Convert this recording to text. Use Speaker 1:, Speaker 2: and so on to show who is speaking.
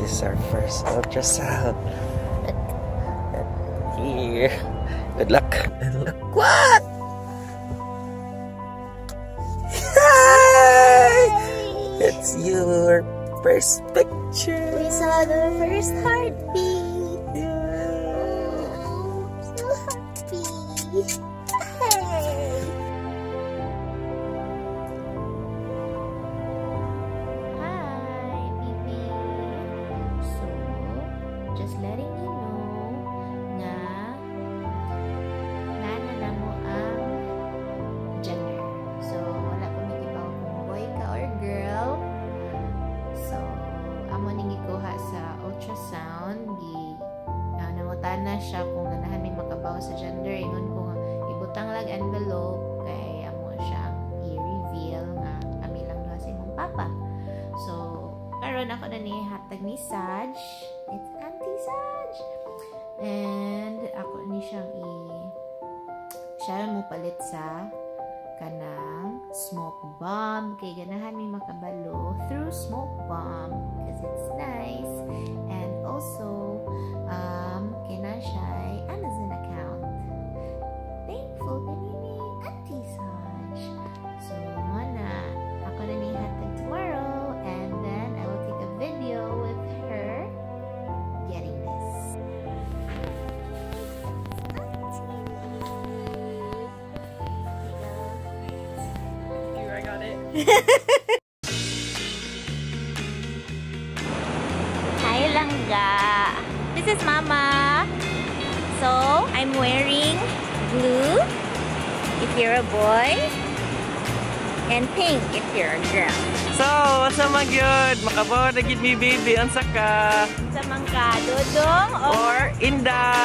Speaker 1: This is our first ultrasound. Here. Good luck. And look what? Yay! It's your first picture.
Speaker 2: We saw the first heartbeat.
Speaker 1: Yeah.
Speaker 2: Oh, so happy. Hey. Hi, baby. So, just letting you know nga nana na mo ang gender. So, wala pa mi kibaw kung boy ka or girl. So, amo ning gikuha sa ultrasound gi nangutana siya kung ganahan mi makabaw sa gender. Ingon ko nga ibutang lag envelope kay amo siyang i-reveal nga kami lang duha sa imong papa. So, karon ako na ni hatag ni Saj. It's Auntie Saj. And ako ni siyang i siya mo palit sa kanang smoke bomb kay ganahan mi makabalo through smoke bomb because it's nice, and also kay na siya Amazon account. Thankful kani ni Auntie Saj. So mo na ako na ni hatag tomorrow, and then I will take a video with her getting this.
Speaker 3: Thank you, I got it.
Speaker 2: Hi, Langga. This is Mama. So, I'm wearing blue if you're a boy and pink if you're a girl.
Speaker 1: So, what's up, magyod? Makabaw na gid mi baby. Unsa ka?
Speaker 2: Sa mangka, Dodong
Speaker 1: Or Inday?